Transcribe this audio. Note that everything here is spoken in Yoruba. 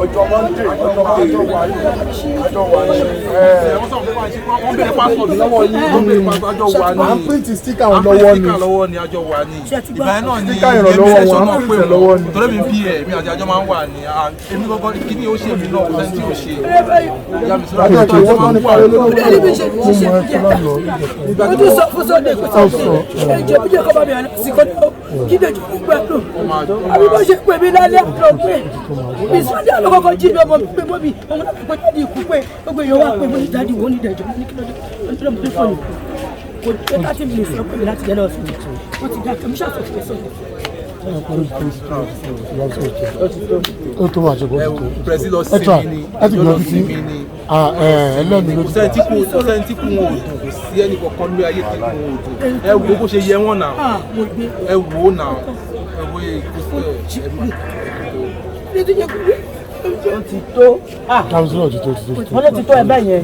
Ọjọ́ Monday, ọjọ́ Monday, àjọ wà ní. Wọ́n bèrè passport lọ́wọ́ yín, wọ́n bèrè passport, àjọ wà ní. À ń print sticker wọn lọ́wọ́ ni. Sticker lọ́wọ́ ni, àjọ wà ní. Ìgbà yẹn náà ni Sticker ìrànlọ́wọ́ wọn, à ń print ẹ̀ lọ́wọ́ ni. Torí mi bí ẹ̀ mi àti àjọ máa ń wà ní, èmi gangan kí ni ó ṣe mí náà, kò sẹ́ni tí ó ṣe. Ìyá mi sọ́dọ̀ Àjọ tó ìwọ́n máa tó ń ní wà parí olówó. Mo mọ ẹ tó bá lọ. Mo tún sọ fún Sunday pé Sunday, ẹjọ bí jẹ́ kọ́ bá mi àná sí kọ́ni ó kí lè jù gbádùn. Àbí bó ṣe pè mí lálẹ́ àná pé mi Sunday àlọ́kọ́kọ́ jí mi, ọmọ mi pé mọ́bí ọmọ náà pé daddy ikú, pé gbogbo èèyàn wá pé mo ní daddy wo ní ìdẹ̀jọ́ ní kí ló dé, mo ní mo ní fọ́ọ̀nù kò tó 30 minutes lọ pé mi láti jẹ́ náà sí wọ́n ti dákẹ́. Mo ṣàtúnṣe Sunday. Ó tó máa ṣe kó tó. President lọ Ẹ try. sinmi ni. Ẹ ti Ìjọ lọ gbìyànjú sí. sinmi ni. Ẹlẹ́mi ló Kò ti. sẹ́ni tí kò, kò sẹ́ni tí kò wọn ò dùn, kò sí ẹnì kankan lórí ayé tí kò wọn ò dùn. Ẹ wo bó ṣe yẹ wọ́n náà. Ah, mo gbé. Ẹ wò ó náà, ẹ wo ẹ kò sí ẹ ẹ Ní tó yẹ kó Ó ti tó. Councillor ti tó, ti tó, ti tó. Wọ́n ló ti tó ẹ bẹ́ẹ̀ yẹn.